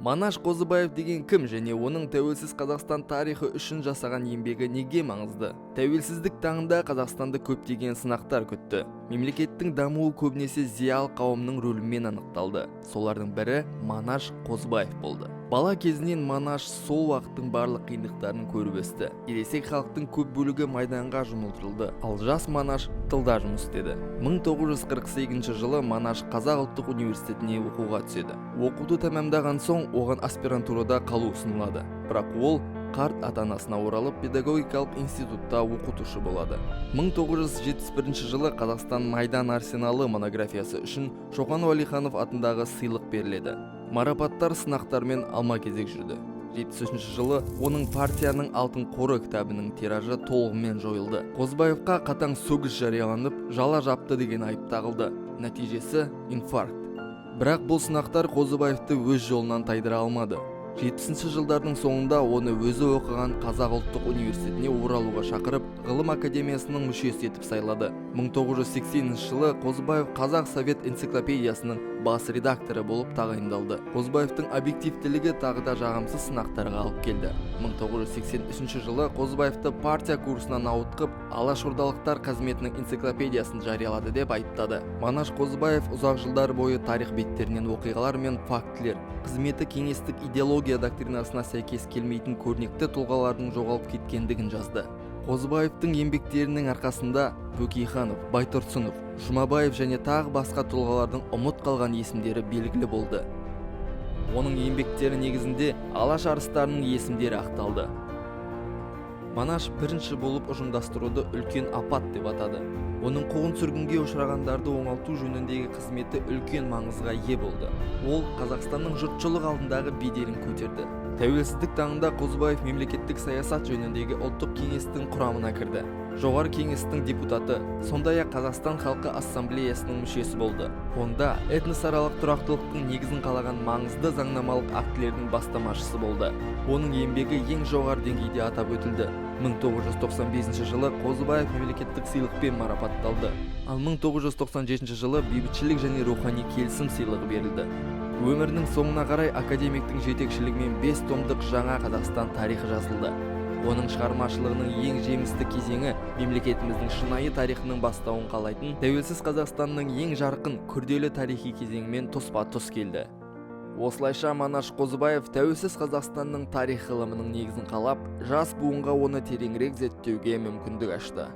Манаш Қозыбаев деген кім және оның тәуелсіз Қазақстан тарихы үшін жасаған еңбегі неге маңызды? Тәуелсіздік таңында Қазақстанды көптеген сынақтар күтті. Мемлекеттің дамуы көбінесе зиялы қауымның рөлімен анықталды. Солардың бірі Манаш Қозыбаев болды. Бала кезінен Манаш сол уақыттың барлық қиындықтарын көріп өсті. Ересек халықтың көп бөлігі майданға жұмылдырылды, ал жас Манаш тылда жұмыс істеді. 1948 жылы Манаш Қазақ ұлттық университетіне оқуға түседі. Оқуды тәмамдаған соң оған аспирантурада қалу ұсынылады, бірақ ол қарт ата-анасына оралып, педагогикалық институтта оқытушы болады. 1971 жылы «Қазақстан майдан арсеналы» монографиясы үшін Шоқан Уәлиханов атындағы сыйлық беріледі. Марапаттар сынақтармен алма-кезек жүрді. 73 жылы оның «Партияның алтын қоры» кітабының тиражы толығымен жойылды. Қозыбаевқа қатаң сөгіс жарияланып, жала жапты деген айып тағылды. Нәтижесі – инфаркт. Бірақ бұл сынақтар Қозыбаевты өз жолынан тайдыра алмады. 70 жылдардың соңында оны өзі оқыған Қазақ ұлттық университетіне оралуға шақырып, Ғылым академиясының мүшесі етіп сайлады. 1980 жылы Қозыбаев Қазақ совет энциклопедиясының бас редакторы болып тағайындалды. Қозыбаевтың объективтілігі тағы да жағымсыз сынақтарға алып келді. 1983 жылы Қозыбаевты партия курсынан ауытқып, алашордалықтар қызметінің энциклопедиясын жариялады деп айыптады. Манаш Қозыбаев ұзақ жылдар бойы тарих беттерінен оқиғалар мен фактілер, қызметі кеңестік идеология доктринасына сәйкес келмейтін көрнекті тұлғалардың жоғалып кеткендігін жазды. Қозыбаевтың еңбектерінің арқасында Бөкейханов, Байтұрсынов, Жұмабаев және тағы басқа тұлғалардың ұмыт қалған есімдері белгілі болды. Оның еңбектері негізінде Алаш арыстарының есімдері ақталды. Манаш бірінші болып ұжымдастыруды үлкен апат деп атады. Оның қуғын сүргінге ұшырағандарды оңалту жөніндегі қызметі үлкен маңызға ие болды. Ол Қазақстанның жұртшылық алдындағы беделін көтерді. Тәуелсіздік таңында Қозыбаев мемлекеттік саясат жөніндегі ұлттық кеңестің құрамына кірді. Жоғары кеңестің депутаты, сондай ақ Қазақстан халқы ассамблеясының мүшесі болды. Онда этносаралық тұрақтылықтың негізін қалаған маңызды заңнамалық актілердің бастамашысы болды. Оның еңбегі ең жоғары деңгейде атап өтілді. 1995 жылы Қозыбаев мемлекеттік сыйлықпен марапатталды, ал 1997 жылы Бейбітшілік және рухани келісім сыйлығы берілді. Өмірінің соңына қарай академиктің жетекшілігімен бес томдық «Жаңа Қазақстан тарихы» жазылды. Оның шығармашылығының ең жемісті кезеңі мемлекетіміздің шынайы тарихының бастауын қалайтын тәуелсіз Қазақстанның ең жарқын, күрделі тарихи кезеңімен тұспа тұс келді. Осылайша, Манаш Қозыбаев тәуелсіз Қазақстанның тарих ғылымының негізін қалап, жас буынға оны тереңірек зерттеуге мүмкіндік ашты.